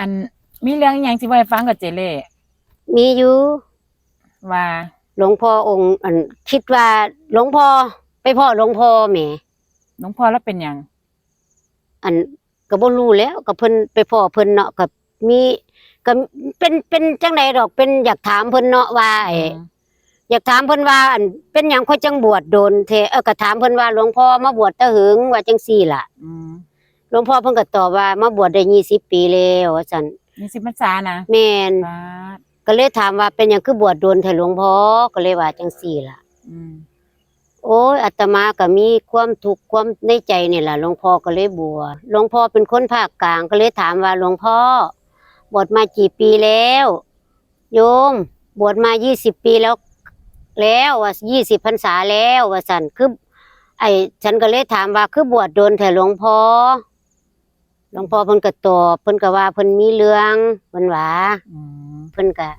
ອັນ ມີເລື່ອງອີ່ຫຍັງຊິເວົ້າໃຫ້ຟັງກໍເຈເລ? ມີຢູ່ ວ່າ ຫຼວງພໍ່ອົງ ອັນ ຄິດວ່າ ຫຼວງພໍ່ ໄປພໍ້ຫຼວງພໍ່ແໝ. ຫຼວງພໍ່ລາວເປັນຫຍັງ? ອັນ ກໍບໍ່ຮູ້ແຫຼ້ວ ກໍເພິ່ນໄປພໍ້ເພິ່ນເນາະ ກໍມີ ກໍເປັນ ເປັນຈັ່ງໃດດອກ ເປັນຢາກຖາມເພິ່ນເນາະວ່າ ອືມ ຢາກຖາມເພິ່ນວ່າ ອັນ ເປັນຫຍັງຂ້ອຍຈັ່ງບວດດົນແທ້ ເອີ ກໍຖາມເພິ່ນວ່າ ຫຼວງພໍ່ມາບວດແຕ່ເຫິງ ວ່າຈັ່ງຊີ້ລະ. ອືມ ຫຼວງພໍ່ເພິ່ນກໍຕອບວ່າ ມາບວດໄດ້ຊາວປີແລ້ວ ວ່າຊັ້ນ. ຊາວປີພັນສານະ? ແມ່ນ. ປາດ. ກໍເລີຍຖາມວ່າ ເປັນຫຍັງຄືບວດດົນແທ້ຫຼວງພໍ່? ກໍເລີຍວ່າຈັ່ງຊີ້ລະ. ອືມ ໂອ້ຍ ອາດຕະມາກໍມີຄວາມທຸກຄວາມໃນໃຈນີ້ລະ ຫຼວງພໍ່ກໍເລີຍບວດ. ຫຼວງພໍ່ເປັນຄົນພາກກາງ ກໍເລີຍຖາມວ່າ ຫຼວງພໍ່ ບວດມາກີ່ປີແລ້ວ? ໂຍມ ບວດມາຊາວປີແລ້ວ ແລ້ວວ່າ ຊາວພັນສາແລ້ວ ວ່າຊັ້ນ. ຄື ໄອ້ ສັນກໍເລີຍຖາມວ່າ ຄືບວດດົນແທ້ຫຼວງພໍ່? ຫຼວງພໍ່ເພິ່ນກໍຕອບ ເພິ່ນກໍວ່າເພິ່ນມີເລື່ອງ ເພິ່ນວ່າ. ອືມ ເພິ່ນກໍ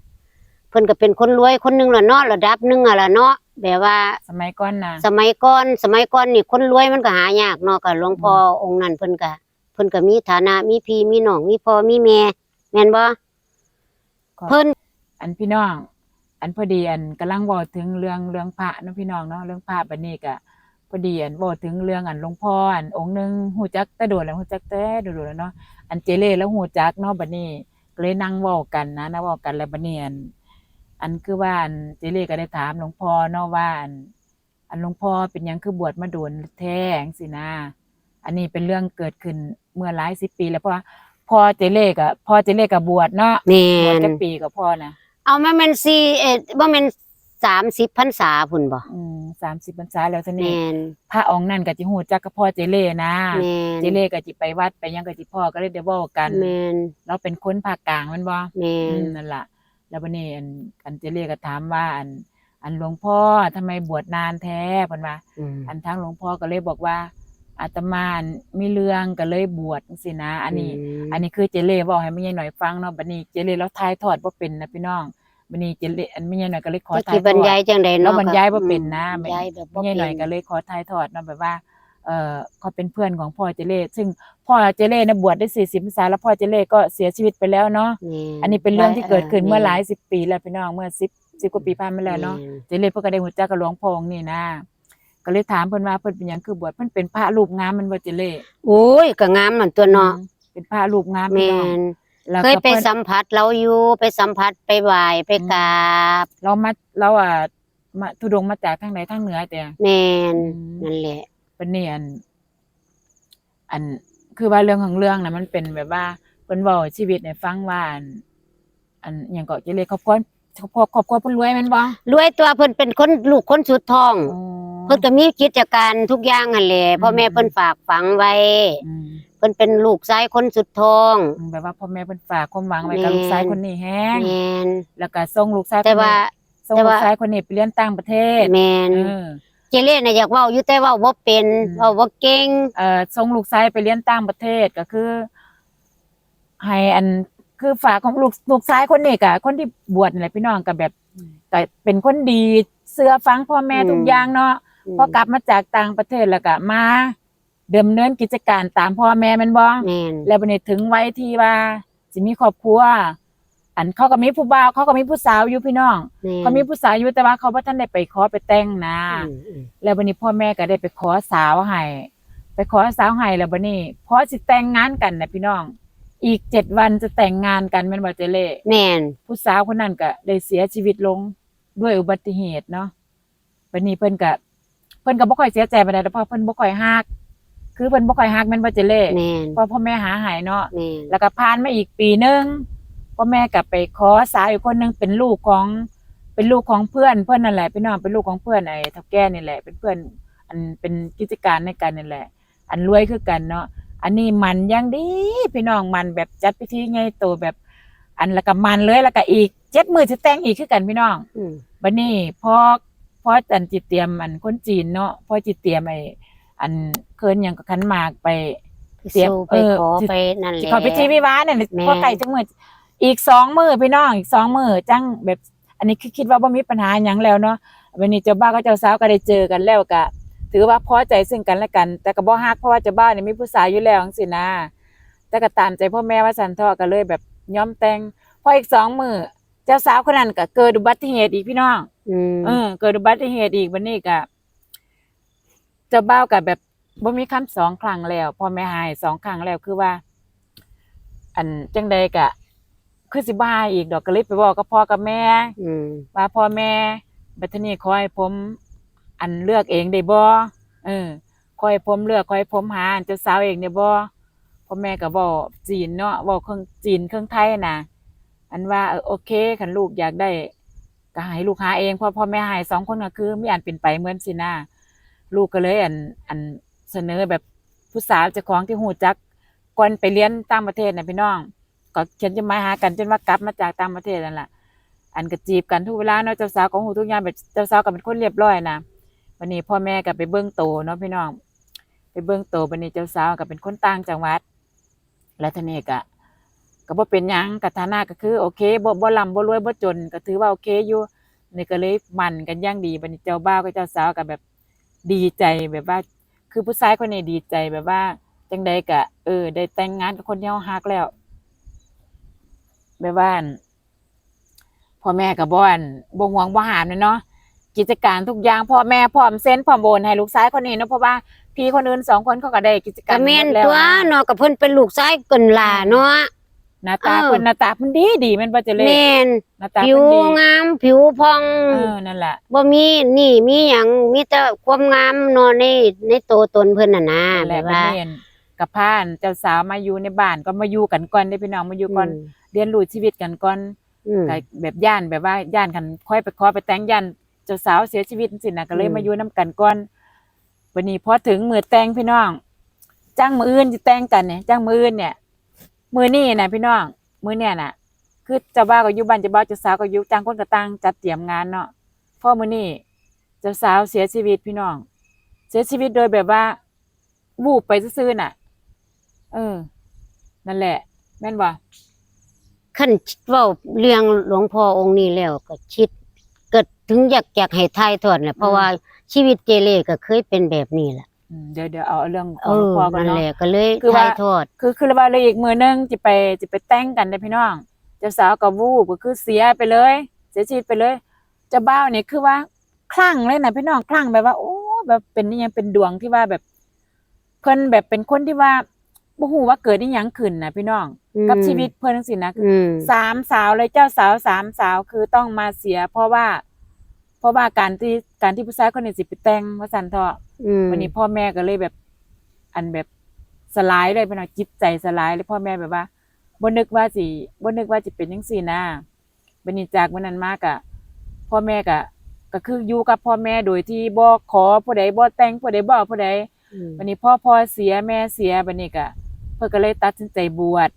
ເພິ່ນກໍເປັນຄົນລວຍຄົນໜຶ່ງລະເນາະ ລະດັບໜຶ່ງຫັ້ນລະເນາະ ແບບວ່າ ສະໄໝກ່ອນນະ ສະໄໝກ່ອນ ສະໄໝກ່ອນນີ້ຄົນລວຍມັນກໍຫາຍາກເນາະ ກໍຫຼວງພໍ່ ອືມ ອົງນັ້ນເພິ່ນກໍ ເພິ່ນກໍມີຖານະ ມີພີ່ມີນ້ອງ ມີພໍ່ມີແມ່ ແມ່ນບໍ່? ກໍ ເພິ່ນ ອັນ ພີ່ນ້ອງ ອັນ ພໍດີ ອັນ ກຳລັງເວົ້າເຖິງເລື່ອງ ເລື່ອງພະເນາະ ພີ່ນ້ອງເນາະ ເລື່ອງພະ. ບັດນີ້ກະ ພໍດີ ອັນ ເວົ້າເຖິງເລື່ອງ ອັນ ຫຼວງພໍ່ ອັນ ອົງໜຶ່ງ ຮູ້ຈັກແຕ່ດົນແລ້ວ ຮູ້ຈັກແຕ່ດົນໆແລ້ວເນາະ ອັນ ເຈເລລາວຮູ້ຈັກເນາະ. ບັດນີ້ກໍເລີຍນັ່ງເວົ້າກັນນະ ນັ່ງເວົ້າກັນ ແລ້ວບັດນີ້ ອັນ ອັນ ຄືວ່າ ອັນ ເຈເລກໍໄດ້ຖາມຫຼວງພໍ່ເນາະວ່າ ອັນ ອັນ ຫຼວງພໍ່ເປັນຫຍັງຄືບວດມາດົນແທ້ ຈັ່ງຊີ້ນະ. ອັນນີ້ເປັນເລື່ອງເກີດຂຶ້ນເມື່ອຫຼາຍສິບປີແລ້ວ ເພາະວ່າພໍ່ເຈເລກະ ພໍ່ເຈເລກະບວດເນາະ. ແມ່ນ. ບວດຈັກປີກໍພໍ່ນະ? ເອົາ ມັນແມ່ນສີ່ ເອີ ບໍ່ແມ່ນສາມສິບພັນສາພຸ້ນບໍ່? ອືມ ສາມສິບພັນສາແລ້ວ. ທີນີ້ ແມ່ນ ພະອົງນັ້ນກໍຊິຮູ້ຈັກກັບພໍ່ເຈເລນະ. ແມ່ນ. ເຈເລກໍຊິໄປວັດໄປຫຍັງກໍຊິພໍ້ ກໍເລີຍໄດ້ເວົ້າກັນ. ແມ່ນ. ລາວເປັນຄົນພາກກາງແມ່ນບໍ່? ແມ່ນ. ອືມ ນັ້ນລະ. ແລ້ວບັດນີ້ ອັນ ອັນເຈເລກໍຖາມວ່າ ອັນ ອັນ ຫຼວງພໍ່ ທຳໄມບວດນານແທ້? ເພິ່ນວ່າ. ອືມ ອັນທາງຫຼວງພໍ່ກໍເລີຍບອກວ່າ ອາດຕະມາ ອັນ ມີເລື່ອງກໍເລີຍບວດ ຈັ່ງຊີ້ນະ. ອັນນີ້ ອືມ ອັນນີ້ຄືເຈເລເວົ້າໃຫ້ແມ່ໃຫຍ່ໜ້ອຍຟັງເນາະ. ບັດນີ້ເຈເລລາວຖ່າຍທອດບໍ່ເປັນນະ ພີ່ນ້ອງ. ບັດນີ້ເຈເລ ອັນ ແມ່ໃຫຍ່ໜ້ອຍກໍເລີຍຂໍຖ່າຍທອດ ລາວບັນຍາຍຈັ່ງໃດເນາະ ລາວບັນຍາຍບໍ່ເປັນນະ. ແມ່ ແມ່ໃຫຍ່ໜ້ອຍກໍເລີຍຂໍຖ່າຍທອດເນາະ ແບບວ່າ ເອີ ເຂົາເປັນເພື່ອນຂອງພໍ່ເຈເລ ຊຶ່ງພໍ່ເຈເລນະບວດໄດ້ສີ່ສິບພັນສາ ແລ້ວພໍ່ເຈເລກໍເສຍຊີວິດໄປແລ້ວເນາະ. ແມ່ນ. ອັນນີ້ເປັນເລື່ອງທີ່ເກີດຂຶ້ນເມື່ອຫຼາຍສິບປີແລ້ວ ພີ່ນ້ອງ ເມື່ອສິບ ສິບກວ່າປີຜ່ານມາແລ້ວເນາະ. ແມ່ນ. ເຈເລເພິ່ນກໍໄດ້ຮູ້ຈັກກັບຫຼວງພໍ່ອົງນີ້ນະ ກໍເລີຍຖາມເພິ່ນວ່າ ເພິ່ນເປັນຫຍັງຄືບວດ? ເພິ່ນເປັນພະຮູບງາມແມ່ນບໍ່ເຈເລ? ໂອ້ຍ ກໍງາມນັ້ນຕົວເນາະ. ອືມ ເປັນພະຮູບງາມ ພີ່ນ້ອງ. ແມ່ນ. ແລ້ວ ເຄີຍໄປ ເພິ່ນ ສຳຜັດລາວຢູ່ ໄປສຳຜັດ ໄປໄຫວ້ ໄປ ອືມ ກາບ. ລາວມາ ລາວ ອ່າ ມາທຸດົງມາຈາກທາງໃດ? ທາງເໜືອຕິ? ແມ່ນ. ອືມ ນັ້ນແຫຼະ. ບັດນີ້ ອັນ ອັນ ຄືວ່າເລື່ອງຂອງເລື່ອງນະ ມັນເປັນແບບວ່າ ເພິ່ນເວົ້າຊີວິດໃຫ້ຟັງວ່າ ອັນ ອັນຫຍັງເກາະ ເຈເລ ຄອບຄົວ ຄອບຄົວ ຄອບຄົວເພິ່ນລວຍແມ່ນບໍ່? ລວຍຕົວະ ເພິ່ນເປັນຄົນ ລູກຄົນສຸດທ້ອງ. ອໍ ເພິ່ນກໍມີກິດຈະການທຸກຢ່າງຫັ້ນແຫຼະ. ອືມ ພໍ່ແມ່ເພິ່ນຝາກຝັງໄວ້. ອືມ ເພິ່ນເປັນລູກຊາຍຄົນສຸດທ້ອງ. ອືມ ແບບວ່າພໍ່ແມ່ເພິ່ນຝາກຄວາມຫວັງໄວ້ກັບ ແມ່ນ ລູກຊາຍຄົນນີ້ແຮງ. ແມ່ນ. ແລ້ວກໍສົ່ງລູກຊາຍ ແຕ່ວ່າ ຄົນນີ້ ສົ່ງ ແຕ່ວ່າ ລູກຊາຍຄົນນີ້ໄປຮຽນຕ່າງປະເທດ. ແມ່ນ. ເອີ ເຈເລນະຢາກເວົ້າຢູ່ ແຕ່ເວົ້າບໍ່ເປັນ. ອືມ ເວົ້າບໍ່ເກັ່ງ. ເອີ ສົ່ງລູກຊາຍໄປຮຽນຕ່າງປະເທດ ກໍຄືໃຫ້ອັນ ຄືຝາກຂອງລູກ ລູກຊາຍຄົນນີ້ ກະຄົນທີ່ບວດນີ້ແຫຼະ ພີ່ນ້ອງ ກະແບບ ອືມ ກະເປັນຄົນດີ ເຊື່ອຟັງພໍ່ແມ່ ອືມ ທຸກຢ່າງເນາະ. ອືມ ພໍກັບມາຈາກຕ່າງປະເທດແລ້ວກະມາ ດຳເນີນກິດຈະການຕາມພໍ່ແມ່ແມ່ນບໍ່? ແມ່ນ. ແລ້ວບັດນີ້ເຖິງໄວທີ່ວ່າຊິມີຄອບຄົວ ອັນ ເຂົາກໍມີຜູ້ບ່າວ ເຂົາກໍມີຜູ້ສາວຢູ່ ພີ່ນ້ອງ. ແມ່ນ. ເຂົາມີຜູ້ສາວຢູ່ ແຕ່ວ່າເຂົາບໍ່ທັນໄດ້ໄປຂໍໄປແຕ່ງນະ. ອືມໆ. ແລ້ວບັດນີ້ພໍ່ແມ່ກໍໄດ້ໄປຂໍສາວໃຫ້ ໄປຂໍສາວໃຫ້ ແລ້ວບັດນີ້ພໍຊິແຕ່ງງານກັນນະ ພີ່ນ້ອງ ອີກເຈັດວັນຈະແຕ່ງງານກັນແມ່ນບໍ່ເຈເລ? ແມ່ນ. ຜູ້ສາວຄົນນັ້ນກໍໄດ້ເສຍຊີວິດລົງດ້ວຍອຸບັດຕິເຫດເນາະ. ບັດນີ້ເພິ່ນກະ ເພິ່ນກະບໍ່ຄ່ອຍເສຍໃຈປານໃດດອກ ເພາະເພິ່ນບໍ່ຄ່ອຍຮັກ ຄືເພິ່ນບໍ່ຄ່ອຍຮັກແມ່ນບໍ່ເຈເລ? ແມ່ນ. ເພາະພໍ່ແມ່ຫາໃຫ້ເນາະ. ແມ່ນ. ແລ້ວກະຜ່ານມາອີກປີໜຶ່ງ ພໍ່ແມ່ກະໄປຂໍສາວອີກຄົນໜຶ່ງ ເປັນລູກຂອງ ເປັນລູກຂອງເພື່ອນເພິ່ນນັ້ນແຫຼະ ພີ່ນ້ອງ ເປັນລູກຂອງເພື່ອນໄອ້ເຖົ້າແກ່ນີ້ແຫຼະ ເປັນເພື່ອນ ອັນ ເປັນກິດຈະການນຳກັນນີ້ແຫຼະ ອັນລວຍຄືກັນເນາະ. ອັນນີ້ໝັ້ນຢ່າງດີ ພີ່ນ້ອງ ໝັ້ນແບບຈັດພິທີໃຫຍ່ໂຕແບບ ອັນ ແລ້ວກໍໝັ້ນເລີຍ ແລ້ວກໍອີກເຈັດມື້ຊິແຕ່ງອີກຄືກັນ ພີ່ນ້ອງ. ອືມ. ບັດນີ້ພໍ ພໍອັນຊິຕຽມ ອັນ ຄົນຈີນເນາະ ພໍຊິຕຽມໄອ້ ອັນ ເອີ້ນຫຍັງກໍ ຂັນໝາກໄປ ໄປ ຕຽມ ສູ່ ໄປ ເອີ ຂໍ ຊິ ໄປນັ້ນແຫຼະ ຊິເຂົ້າພິທີວິວານັ້ນ ແມ່ນ. ພໍໃກ້ຈັກມື້ ອີກສອງມື້ ພີ່ນ້ອງ ອີກສອງມື້ຈັ່ງແບບ ອັນນີ້ຄືຄິດວ່າບໍ່ມີບັນຫາຫຍັງແລ້ວເນາະ. ບັດນີ້ເຈົ້າບ່າວກັບເຈົ້າສາວກໍໄດ້ເຈີກັນແລ້ວ ກໍຖືວ່າພໍໃຈເຊິ່ງກັນແລະກັນ ແຕ່ກໍບໍ່ຮັກ ເພາະວ່າເຈົ້າບ່າວນີ້ມີຜູ້ສາວຢູ່ແລ້ວ ຈັ່ງຊີ້ນະ. ແຕ່ກໍຕາມໃຈພໍ່ແມ່ວ່າຊັ້ນເຖາະ ກໍເລີຍແບບ ຍອມແຕ່ງ. ພໍອີກສອງມື້ ເຈົ້າສາວຄົນນັ້ນກໍເກີດອຸບັດຕິເຫດອີກ ພີ່ນ້ອງ. ອືມ ເອີ ເກີດອຸບັດຕິເຫດອີກ. ບັດນີ້ກໍ ເຈົ້າບ່າວກໍແບບບໍ່ມີຄຳສອງຄັ້ງແລ້ວ ພໍ່ແມ່ຫ້າມສອງຄັ້ງແລ້ວ ຄືວ່າ ອັນ ຈັ່ງໃດກະຄືຊິບໍ່ຫ້າມອີກດອກ ກໍເລີຍໄປເວົ້າກັບພໍ່ກັບແມ່ ອືມ ວ່າ ພໍ່ແມ່ ບັດທີນີ້ຂໍໃຫ້ຜົມ ອັນ ເລືອກເອງໄດ້ບໍ່? ເອີ ຂໍໃຫ້ຜົມເລືອກ ຂໍໃຫ້ຜົມຫາເຈົ້າສາວເອງໄດ້ບໍ່? ພໍ່ແມ່ກໍເວົ້າຈີນເນາະ ເວົ້າເຄິ່ງຈີນເຄິ່ງໄທນະ ອັນວ່າ ເອີ ໂອເຄ ຄັນລູກຢາກໄດ້ ກໍໃຫ້ລູກຫາເອງ ເພາະພໍ່ແມ່ໃຫ້ສອງຄົນກໍຄືມີອັນເປັນໄປໝົດຊີ້ນະ. ລູກກໍເລີຍ ອັນ ອັນ ສະເໜີແບບຜູ້ສາວເຈົ້າຂອງທີ່ຮູ້ຈັກກ່ອນໄປຮຽນຕ່າງປະເທດນະພີ່ນ້ອງ ກໍຂຽນຈົດໝາຍຫາກັນຈົນວ່າກັບມາຈາກຕ່າງປະເທດນັ້ນລະ ອັນ ກໍຈີບກັນທຸກເວລາເນາະ ເຈົ້າສາວກໍຮູ້ທຸກຢ່າງ ແບບເຈົ້າສາວກໍເປັນຄົນລຽບຮ້ອຍນະ. ບັດນີ້ພໍ່ແມ່ກໍໄປເບິ່ງໂຕເນາະພີ່ນ້ອງ ໄປເບິ່ງໂຕ ບັດນີ້ເຈົ້າສາວກໍເປັນຄົນຕ່າງຈັງຫວັດ ແລ້ວທີນີ້ກະ ກໍບໍ່ເປັນຫຍັງ ກະຖານະກໍຄືໂອເຄ ບໍ່ ບໍ່ລ່ຳບໍ່ລວຍບໍ່ຈົນ ກໍຖືວ່າໂອເຄຢູ່. ນີ້ກໍເລີຍໝັ້ນກັນຢ່າງດີ ບັດນີ້ເຈົ້າບ່າວກັບເຈົ້າສາວກໍແບບດີໃຈ ແບບວ່າ ຄືຜູ້ຊາຍຄົນນີ້ດີໃຈ ແບບວ່າຈັ່ງໃດກະ ເອີ ໄດ້ແຕ່ງງານກັບຄົນທີ່ເຮົາຮັກແລ້ວ ແບບວ່າ ອັນ ພໍ່ແມ່ກໍບໍ່ ອັນ ບໍ່ຫວງບໍ່ຫ້າມແຫຼະເນາະ ກິດຈະການທຸກຢ່າງ ພໍ່ແມ່ພ້ອມເຊັນພ້ອມໂອນໃຫ້ລູກຊາຍຄົນນີ້ເນາະ ເພາະວ່າພີ່ຄົນອື່ນສອງຄົນເຂົາກໍໄດ້ກິດຈະການ ກໍແມ່ນຕົວະເນາະ ກໍເພິ່ນເປັນລູກຊາຍກັນຫຼ້າເນາະ. ໜ້າຕາເພິ່ນ ເອີ ໜ້າຕາເພິ່ນດີໆ ແມ່ນບໍ່ເຈ້ເລ້? ແມ່ນ ໜ້າຕາ ຜິວງາມ ຜິວຜ່ອງ ເອີ ນັ້ນລະ ບໍ່ມີໜີ້ມີຫຍັງ ມີແຕ່ຄວາມງາມເນາະ ໃນ ໃນໂຕຕົນເພິ່ນຫັ້ນນະ ແບບວ່າ ກໍພາເຈົ້າສາວມາຢູ່ໃນບ້ານ ກໍມາຢູ່ກັນກ່ອນເດ້ພີ່ນ້ອງ ມາຢູ່ກ່ອນ ອືມ ຮຽນຮູ້ຊີວິດກັນກ່ອນ ອືມ ກໍແບບຢ້ານ ແບບວ່າຢ້ານ ຄັນຄ່ອຍໄປຂໍໄປແຕ່ງ ຢ້ານເຈົ້າສາວເສຍຊີວິດຈັ່ງຊີ້ນະ ກໍເລີຍ ອືມ ມາຢູ່ນຳກັນກ່ອນ. ບັດນີ້ພໍເຖິງມື້ແຕ່ງພີ່ນ້ອງ ຈັ່ງມື້ອື່ນຊິແຕ່ງກັນນີ້ ຈັ່ງມື້ອື່ນນີ້ ມື້ນີ້ນະພີ່ນ້ອງ ມື້ນີ້ນະ ຄືເຈົ້າບ່າວກໍຢູ່ບ້ານເຈົ້າບ່າວ ເຈົ້າສາວກໍຢູ່ ຕ່າງຄົນກໍຕ່າງຈັດຕຽມງານເນາະ. ພໍມື້ນີ້ເຈົ້າສາວເສຍຊີວິດພີ່ນ້ອງ ເສຍຊີວິດໂດຍແບບວ່າ ວູບໄປຊື່ໆນະ ເອີ ນັ້ນແຫຼະ ແມ່ນບໍ່? ຄັນເວົ້າເລື່ອງຫຼວງພໍ່ອົງນີ້ແລ້ວ ກໍຄິດ ກໍເຖິງຢາກ ຢາກໃຫ້ຖ່າຍທອດແຫຼະ ເພາະວ່າ ອືມ ຊີວິດເຈ້ເລ້ກໍເຄີຍເປັນແບບນີ້ແຫຼະ. ອືມ ດຽວ ດຽວເອົາເລື່ອງຂອງ ເອີ ພໍ່ກ່ອນເນາະ ນັ້ນແຫຼະ ກໍເລີຍຖ່າຍທອດ ຄືວ່າ ຄື ຄືວ່າເລີຍອີກມື້ໜຶ່ງຊິໄປ ຊິໄປແຕ່ງກັນເດ້ພີ່ນ້ອງ ເຈົ້າສາວກໍວູບ ກໍຄືເສຍໄປເລີຍ ເສຍຊີວິດໄປເລີຍ. ເຈົ້າບ່າວນີ້ຄືວ່າ ຄລັງເລີຍນະພີ່ນ້ອງ ຄລັງແບບວ່າ ໂອ້ ແບບເປັນອີ່ຫຍັງ ເປັນດວງທີ່ວ່າແບບ ເພິ່ນແບບເປັນຄົນທີ່ວ່າບໍ່ຮູ້ວ່າເກີດອີ່ຫຍັງຂຶ້ນນະພີ່ນ້ອງ ອືມ ກັບຊີວິດເພິ່ນຈັ່ງຊີ້ນະ ອືມ ສາມສາວເລີຍ ເຈົ້າສາວສາມສາວ ຄືຕ້ອງມາເສຍ ເພາະວ່າ ເພາະວ່າການທີ່ ການທີ່ຜູ້ຊາຍຄົນນີ້ຊິໄປແຕ່ງວ່າຊັ້ນເຖາະ ອືມ ບັດນີ້ພໍ່ແມ່ກໍເລີຍແບບ ອັນແບບສະຫຼາຍເລີຍພີ່ນ້ອງ ຈິດໃຈສະຫຼາຍເລີຍ ພໍ່ແມ່ແບບວ່າບໍ່ນຶກວ່າຊິ ບໍ່ນຶກວ່າຊິເປັນຈັ່ງຊີ້ນະ. ບັດນີ້ຈາກມື້ນັ້ນມາກະ ພໍ່ແມ່ກະ ກະຄືຢູ່ກັບພໍ່ແມ່ໂດຍທີ່ບໍ່ຂໍຜູ້ໃດ ບໍ່ແຕ່ງຜູ້ໃດ ບໍ່ເອົາຜູ້ໃດ ອືມ ບັດນີ້ພໍພໍ່ເສຍແມ່ເສຍ ບັດນີ້ກະ ເພິ່ນກໍເລີຍຕັດສິນໃຈບວດ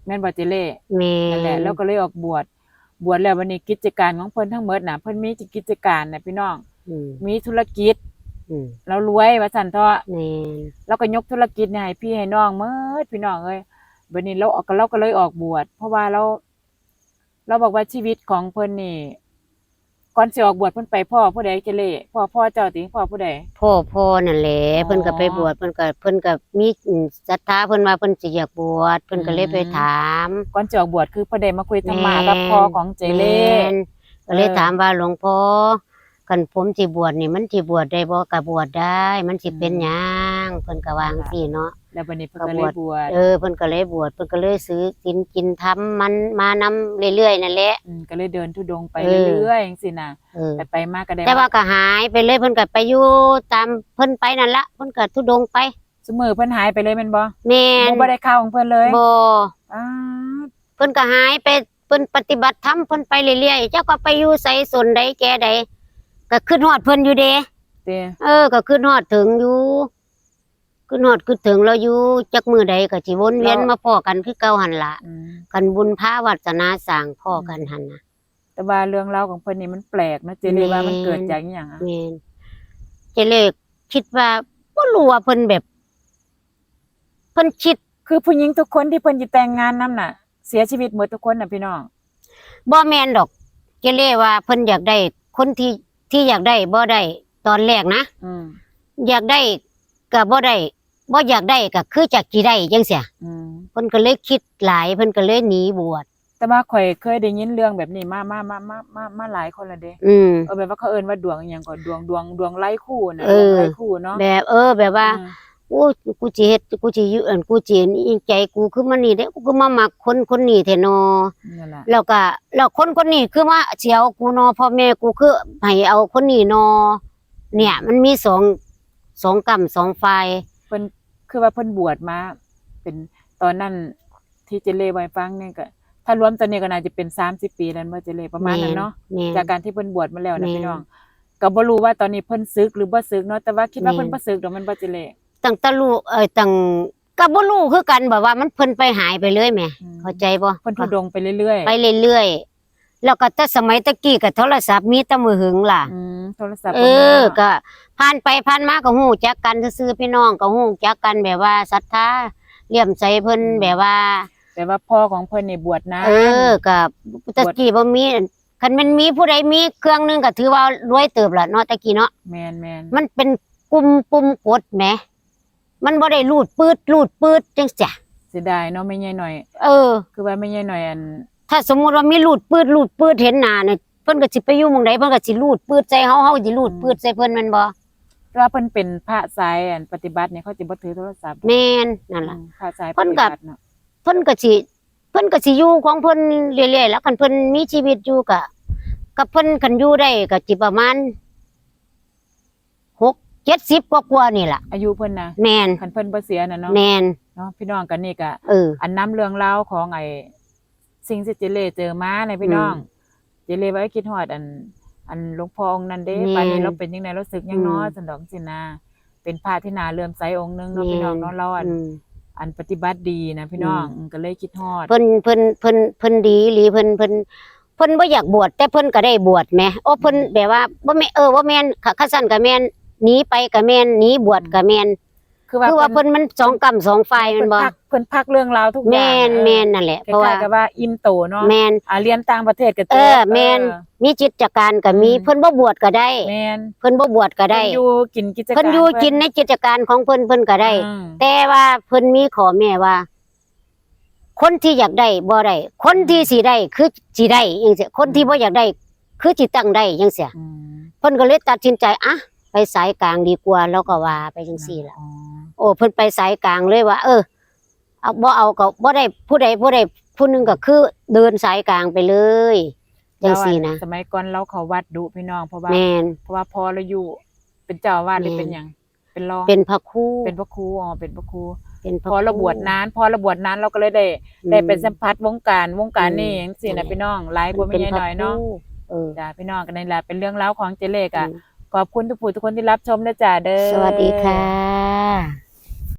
ແມ່ນບໍ່ເຈ້ເລ້? ແມ່ນ ນັ້ນແຫຼະ ລາວກໍເລີຍອອກບວດ ບວດແລ້ວບັດນີ້ກິດຈະການຂອງເພິ່ນທັງໝົດນະ ເພິ່ນມີກິດຈະການນະພີ່ນ້ອງ ອືມ ມີທຸລະກິດ ອືມ ລາວລວຍວ່າຊັ້ນເຖາະ ແມ່ນ ລາວກໍຍົກທຸລະກິດນີ້ໃຫ້ພີ່ໃຫ້ນ້ອງໝົດ ພີ່ນ້ອງເອີຍ. ບັດນີ້ລາວ ລາວກໍເລີຍອອກບວດ ເພາະວ່າລາວ ລາວບອກວ່າຊີວິດຂອງເພິ່ນນີ້ ກ່ອນຊິອອກບວດເພິ່ນໄປພໍ້ຜູ້ໃດເຈ້ເລ້? ພໍ້ ພໍ່ເຈົ້າຕິ ພໍ່ຜູ້ໃດ? ພໍ່ ພໍ່ນັ້ນແຫຼະ ອໍ ເພິ່ນກໍໄປບວດ ເພິ່ນກໍ ເພິ່ນກໍມີ ອືມ ສັດທາ ເພິ່ນວ່າເພິ່ນຊິຢາກບວດ ເພິ່ນກໍເລີຍໄປຖາມ ອືມ ກ່ອນຊິອອກບວດ ຄືເພິ່ນໄດ້ມາຄຸຍທຳມະ ແມ່ນ ກັບພໍ່ຂອງເຈ້ເລ້ ແມ່ນ ກໍເລີຍ ເອີ ຖາມວ່າ ຫຼວງພໍ່ ຄັນຜົມຊິບວດນີ້ ມັນຊິບວດໄດ້ບໍ່? ກໍບວດໄດ້ ມັນຊິເປັນຫຍັງ? ອືມ ເພິ່ນກໍວ່າຈັ່ງຊີ້ເນາະ ແລ້ວບັດນີ້ເພິ່ນກໍເລີຍບວດ ເອີ ເພິ່ນກໍເລີຍບວດ ເພິ່ນກໍເລີຍຖືສິນກິນທຳ ມັນມານຳເລື້ອຍໆນັ້ນແຫຼະ ອືມ ກໍເລີຍເດີນທຸດົງໄປ ເອີ ເລື້ອຍໆຈັ່ງຊີ້ນະ ເອີ ໄປໆມາໆກໍໄດ້ ແຕ່ວ່າກໍຫາຍໄປເລີຍ ເພິ່ນກໍໄປຢູ່ຕາມເພິ່ນໄປນັ້ນລະ ເພິ່ນກໍທຸດົງໄປ ຊຸມື້ເພິ່ນຫາຍໄປເລີຍແມ່ນບໍ່? ແມ່ນ ບໍ່ ບໍ່ໄດ້ຂ່າວຂອງເພິ່ນເລີຍ ບໍ່ ປາດ ເພິ່ນກໍຫາຍໄປ ເພິ່ນປະຕິບັດທຳ ເພິ່ນໄປເລື້ອຍໆ ຈັກວ່າໄປຢູ່ໃສ ໂຊນໃດແຈໃດ ກໍຄິດຮອດເພິ່ນຢູ່ເດ້ ເອີ ກໍຄິດຮອດເຖິງຢູ່ ຄິດຮອດຄິດເຖິງລາວຢູ່ ຈັກມື້ໃດກໍຊິວົນວຽນມາພໍ້ກັນຄືເກົ່າຫັ້ນລະ ອືມ ຄັນບຸນພາວາດສະໜາສ້າງພໍ້ກັນ ອືມ ຫັ້ນນະ. ແຕ່ວ່າເລື່ອງລາວຂອງເພິ່ນນີ້ມັນແປກເນາະ ເຈເລ ວ່າມັນເກີດຈາກອີ່ຫຍັງອະ? ແມ່ນ ເຈເລຄິດວ່າ ບໍ່ຮູ້ວ່າເພິ່ນແບບ ເພິ່ນຄິດ ຄືຜູ້ຍິງທຸກຄົນທີ່ເພິ່ນຊິແຕ່ງງານນຳນະ ເສຍຊີວິດໝົດທຸກຄົນນະພີ່ນ້ອງ. ບໍ່ແມ່ນດອກ ເຈເລວ່າເພິ່ນຢາກໄດ້ຄົນທີ່ ທີ່ຢາກໄດ້ບໍ່ໄດ້ຕອນແລກນະ ອືມ ຢາກໄດ້ກໍບໍ່ໄດ້ ບໍ່ຢາກໄດ້ກໍຄືຢາກຊິໄດ້ຈັ່ງຊີ້ ອືມ ເພິ່ນກໍເລີຍຄິດຫຼາຍ ເພິ່ນກໍເລີຍໜີບວດ. ແຕ່ວ່າຂ້ອຍເຄີຍໄດ້ຍິນເລື່ອງແບບນີ້ມາ ມາ ມາ ມາ ມາ ມາຫຼາຍຄົນແລ້ວເດ້ ອືມ ເອີ ແບບວ່າເຂົາເອີ້ນວ່າດວງອີ່ຫຍັງກໍ ດວງ ດວງ ດວງໄລ່ຄູ່ນະ ເອີ ດວງໄລ່ຄູ່ເນາະ ແບບ ເອີ ແບບວ່າ ອືມ ໂອ້ຍ ກູຊິເຮັດ ກູຊິຢູ່ ອັນ ກູຊິ ອີ່ຫຍັງ ໃຈກູຄືມານີ້ເດ້ ກູຄືມາມັກຄົນຄົນນີ້ແທ້ນໍ ນັ້ນລະ ແລ້ວກະ ແລ້ວຄົນຄົນນີ້ຄືມາຊິເອົາກູນໍ ພໍ່ແມ່ກູຄືໃຫ້ເອົາຄົນນີ້ນໍ ເນີ້ຍ ມັນມີສອງ ສອງກ້ຳສອງຝ່າຍ ເພິ່ນ ຄືວ່າເພິ່ນບວດມາເປັນ ຕອນນັ້ນທີ່ເຈເລເວົ້າໃຫ້ຟັງນີ້ກໍ ຖ້າລວມຕອນນີ້ກໍໜ້າຈະເປັນສາມສິບປີແລ້ວແມ່ນບໍ່ເຈເລ ປະມານນັ້ນເນາະ ແມ່ນ ຈາກການທີ່ເພິ່ນບວດມາແລ້ວນະ ແມ່ນ ພີ່ນ້ອງ ກໍບໍ່ຮູ້ວ່າຕອນນີ້ເພິ່ນສຶກຫຼືບໍ່ສຶກເນາະ ແຕ່ວ່າຄິດວ່າ ແມ່ນ ເພິ່ນບໍ່ສຶກດອກ ແມ່ນບໍ່ເຈເລ? ຕັ້ງແຕ່ຮູ້ ເອີ ຕັ້ງ ກໍບໍ່ຮູ້ຄືກັນ ແບບວ່າມັນ ເພິ່ນໄປຫາຍໄປເລີຍແໝ ອືມ ເຂົ້າໃຈບໍ່? ເພິ່ນທຸດົງໄປເລື້ອຍໆ ໄປເລື້ອຍໆ ແລ້ວກໍແຕ່ສະໄໝແຕ່ກີ້ກໍໂທລະສັບມີແຕ່ມື້ຫຶງລະ ອືມ ໂທລະສັບ ເອີ ກໍຜ່ານໄປຜ່ານມາກໍຮູ້ຈັກກັນຊື່ໆ ພີ່ນ້ອງກໍຮູ້ຈັກກັນແບບວ່າສັດທາ ເຫຼື້ອມໃສເພິ່ນ ອືມ ແບບວ່າ ແຕ່ວ່າພໍ່ຂອງເພິ່ນນີ້ບວດນານ ເອີ ກໍແຕ່ກີ້ບໍ່ມີ ຄັນແມ່ນມີຜູ້ໃດມີເຄື່ອງໜຶ່ງກໍຖືວ່າລວຍເຕີບລະເນາະ ແຕ່ກີ້ເນາະ ແມ່ນໆ ມັນເປັນປຸ່ມ ປຸ່ມກົດແໝ ມັນບໍ່ໄດ້ຮູດປືດ ຮູດປືດຈັ່ງຊີ້ ເສຍດາຍເນາະແມ່ໃຫຍ່ໜ້ອຍ ເອີ ຄືວ່າແມ່ໃຫຍ່ໜ້ອຍ ອັນ ຖ້າສົມມຸດວ່າມີຮູດປືດ ຮູດປືດເຫັນໜ້ານີ້ ເພິ່ນກໍຊິໄປຢູ່ໝ່ອງໃດ ເພິ່ນກໍຊິຮູດປືດໃສ່ເຮົາ ເຮົາກໍຊິຮູດ ອືມ ປືດໃສ່ເພິ່ນແມ່ນບໍ່? ແຕ່ວ່າເພິ່ນເປັນພະສາຍ ອັນ ປະຕິບັດນີ້ ເຂົາຈະບໍ່ຖືໂທລະສັບ ແມ່ນ ນັ້ນລະ ອືມ ພະສາຍປະຕິບັດເນາະ ເພິ່ນກໍ ເພິ່ນກໍຊິ ເພິ່ນກໍຊິຢູ່ຂອງເພິ່ນເລື້ອຍໆ ແລ້ວຄັນເພິ່ນມີຊີວິດຢູ່ກໍ ກັບເພິ່ນ ຄັນຢູ່ໄດ້ກໍຊິປະມານ ຫົກ ເຈັດສິບກວ່າໆ ນີ້ລະ ອາຍຸເພິ່ນນະ ແມ່ນ ຄັນເພິ່ນບໍ່ເສຍນະເນາະ ແມ່ນ ເນາະ ພີ່ນ້ອງ ກັນນີ້ກະ ເອີ ອັນນຳເລື່ອງລາວຂອງໄອ້ ສິ່ງທີ່ເຈເລເຈີມານະ ອືມ ພີ່ນ້ອງ ເຈເລວ່າຄິດຮອດອັນ ອັນຫຼວງພໍ່ອົງນັ້ນເດ້ ແມ່ນ ບາດນີ້ລາວເປັນຈັ່ງໃດ ລາວສຶກຍັງເນາະ ອືມ ຊັ້ນດອກ ຈັ່ງຊີ້ນະ ເປັນພະທີ່ໜ້າເຫຼື້ອມໃສອົງໜຶ່ງເນາະ ແມ່ນ ພີ່ນ້ອງເນາະ ລາວອັນ ອືມ ອັນປະຕິບັດດີນະ ພີ່ນ້ອງ ອືມ ເອີ ກໍເລີຍຄິດຮອດ ເພິ່ນ ເພິ່ນ ເພິ່ນ ເພິ່ນດີອີ່ຫຼີ ເພິ່ນ ເພິ່ນ ເພິ່ນບໍ່ຢາກບວດ ແຕ່ເພິ່ນກໍໄດ້ບວດແໝ ໂອ້ ເພິ່ນ ອືມ ແບບວ່າ ບໍ່ແມ່ນ ເອີ ບໍ່ແມ່ນ ຄັນຊັ້ນກໍແມ່ນ ໜີໄປກໍແມ່ນ ໜີບວດກໍແມ່ນ ອືມ ຄືວ່າ ຄືວ່າເພິ່ນ ເພິ່ນມັນສອງກ້ຳສອງຝ່າຍແມ່ນບໍ່? ເພິ່ນພັກ ເພິ່ນພັກເລື່ອງລາວທຸກຢ່າງ ແມ່ນ ເອີ ແມ່ນ ນັ້ນແຫຼະ ເພາະວ່າ ຄ້າຍໆກັບວ່າອີ່ມໂຕເນາະ ແມ່ນ ອ່າ ຮຽນຕ່າງປະເທດກໍຈົບ ເອີ ແມ່ນ ເອີ ມີກິດຈະການກໍມີ ອືມ ເພິ່ນບໍ່ບວດກໍໄດ້ ແມ່ນ ເພິ່ນບໍ່ບວດກໍໄດ້ ເພິ່ນຢູ່ກິນກິດຈະການ ເພິ່ນຢູ່ກິນໃນກິດຈະການຂອງເພິ່ນ ເພິ່ນກໍໄດ້ ອືມ ແຕ່ວ່າເພິ່ນມີຂໍ້ແມ້ວ່າ ຄົນທີ່ຢາກໄດ້ບໍ່ໄດ້ ຄົນທີ່ ອືມ ຊິໄດ້ຄືຊິໄດ້ຈັ່ງຊີ້ ຄົນທີ່ ອືມ ບໍ່ຢາກໄດ້ຄືຊິຕ້ອງໄດ້ຈັ່ງຊີ້ ອືມ ເພິ່ນກໍເລີຍຕັດສິນໃຈ ອະ ໄປສາຍກາງດີກວ່າ ລາວກໍວ່າໄປຈັ່ງຊີ້ລະ ອໍ ໂອ້ ເພິ່ນໄປສາຍກາງເລີຍວ່າ ເອີ ເອົາ ບໍ່ເອົາກໍບໍ່ໄດ້ ຜູ້ໃດ ຜູ້ໃດຜູ້ໜຶ່ງກໍຄືເດີນສາຍກາງໄປເລີຍ ຈັ່ງຊີ້ນະ ສະໄໝກ່ອນລາວເຂົ້າວັດດຸພີ່ນ້ອງ ເພາະວ່າ ແມ່ນ ເພາະວ່າພໍ່ລາວຢູ່ເປັນເຈົ້າອາວາດ ຫຼື ແມ່ນ ເປັນຫຍັງ? ເປັນຮອງ ເປັນພະຄູ ເປັນພະຄູ ອໍ ເປັນພະຄູ ເປັນພະຄູ ພໍລາວບວດນານ ພໍລາວບວດນານ ລາວກໍເລີຍໄດ້ ອືມ ໄດ້ໄປສຳຜັດວົງການ ວົງການນີ້ ອືມ ຈັ່ງຊີ້ນະ ນັ້ນແຫຼະ ພີ່ນ້ອງ ຫຼາຍກວ່າແມ່ໃຫຍ່ໜ້ອຍເນາະ ເອີ ຈ້າ ພີ່ນ້ອງ ກໍນີ້ລະເປັນເລື່ອງລາວຂອງເຈເລກະ ອືມ ຂອບຄຸນທຸກຜູ້ທຸກຄົນທີ່ຮັບຊົມເດີຈ້າເດີ ສະຫວັດດີຄ່ະ.